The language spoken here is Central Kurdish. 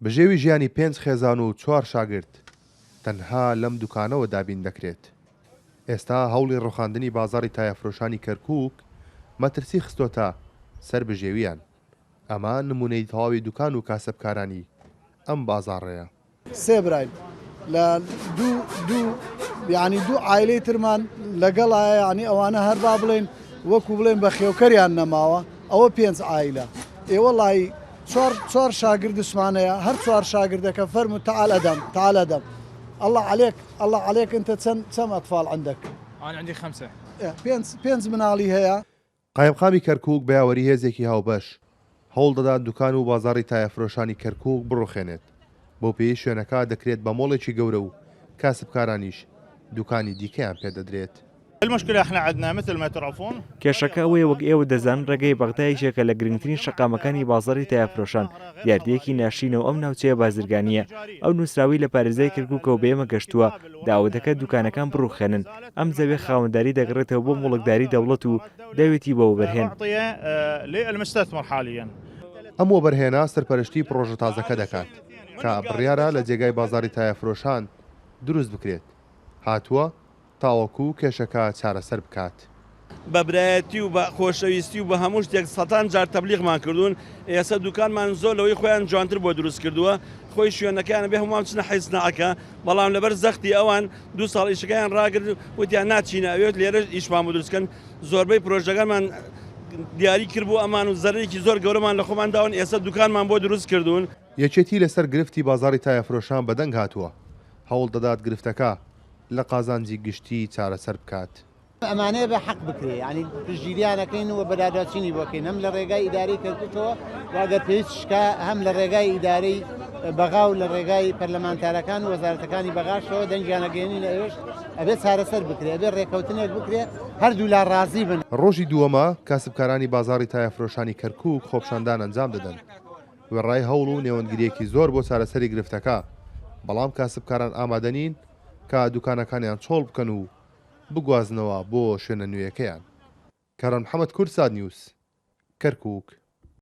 بژێوی ژیانی پێنج خێزان و چوار شاگرد تەنها لەم دوکانەوە دابین دەکرێت. ئێستا هەوڵی ڕوخاندنی بازاڕی تایەفرۆشانی کەرکوک مەترسی خستۆتە سەر بژێویان. ئەمە نمونەی تەواوی دوکان و کاسبکارانی ئەم بازاڕەیە. سێ براین لە دوو دوو یعنی دوو عایلەی ترمان لەگەڵایە یعنی ئەوانە هەر با بڵێن وەکو بڵێن بەخێوکەریان نەماوە ئەوە پێنج عایلە ئێ وەڵی چوار چوار شاگردشمان هەیە هەر چوار شاگردەکە فەرموو تعال ادم تعال ادم الله عليك الله عليك انت چەند چەم اطفال عندك انا عندي خمسة. پێنج پێنج مناڵی هەیە. قایمقامی کەرکوک بە یاوەری هێزێکی هاوبەش هەوڵ دەدات دوکان و بازاڕی تایەفرۆشانی کەرکوک بڕوخێنێت، بەو پێیەی شوێنەکە دەکرێت بە مۆڵێکی گەورە و کاسبکارانیش دوکانی دیکەیان پێدەدرێت. کێشەکە ئەوەیە وەک ئێوە دەزانن ڕێگەی بەغدا یەکێکە لە گرنگترین شەقامەکانی بازاڕی تایەفرۆشان، دیاردەیەکی ناشرینە و ئەم ناوچەیە بازرگانییە. ئەو نووسراوەی لە پارێزگای کەرکوکەوە بە ئێمە گەشتووە، داوا دەکات دوکانەکان بڕوخێنن. ئەم زەویە خاوەنداری دەگەڕێتەوە بۆ موڵکداری دەوڵەت و داوێتی بە وەبەرهێن. ئەم وەبەرهێنە سەرپەرشتی پڕۆژە تازەکە دەکات کە بڕیارە لە جێگای بازاڕی تایەفرۆشان دروست بکرێت، هاتووە تاوەکو کێشەکە چارەسەر بکات. بە برایەتی و بە خۆشەویستی و بە هەموو شتێک سەتان جار تەبلیغمان کردوون، ئێستا دوکانمان زۆر لەوەی خۆیان جوانتر بۆ دروست کردووە، خۆی شوێنەکەیان ئەبێ هەمووان بچنە حەی سناعەکە، بەڵام لەبەر زەختی ئەوان دوو ساڵ ئیشەکەیان ڕاگرت، وتیان ناچینە ئەوێ لێرە ئیشمان بۆ دروست کەن، زۆربەی پرۆژەکانمان دیاری کردبوو ئەمان و زەرەرێکی زۆر گەورەمان لە خۆمان داون، ئێستا دوکانمان بۆ دروست کردوون. یەکێتی لەسەر گرفتی بازاڕی تایەفرۆشان بەدەنگ هاتووە، هەوڵ دەدات گرفتەکە لە قازانجی گشتی چارەسەر بکات. ئەمانەیە بە حەق بکرێ یانی پشتگیریان ئەکەین و بەداداچینی بۆ کەین هەم لە ڕێگای ئیدارەی کەرکوکەوە و ئەگەر پێویست شکا هەم لە ڕێگای ئیدارەی بەغا و لە ڕێگای پەرلەمانتارەکان و وەزارەتەکانی بەغاشەوە دەنگیان ئەگەیەنینە ئەوێش ئەبێ چارەسەر بکرێ ئەبێ ڕێکەوتنێک بکرێ هەردوولا ڕازی بن. ڕۆژی دووەمە کاسبکارانی بازاڕی تایەفرۆشانی کەرکوک خۆپشاندان ئەنجام دەدەن، وێڕای هەوڵ و نێوەندگرییەکی زۆر بۆ چارەسەری گرفتەکە، بەڵام کاسبکاران ئامادە نین کە دوکانەکانیان چۆڵ بکەن و بگوازنەوە بۆ شوێنە نوێیەکەیان. کاران محەمەد، کوردسات نیوز، کەرکوک.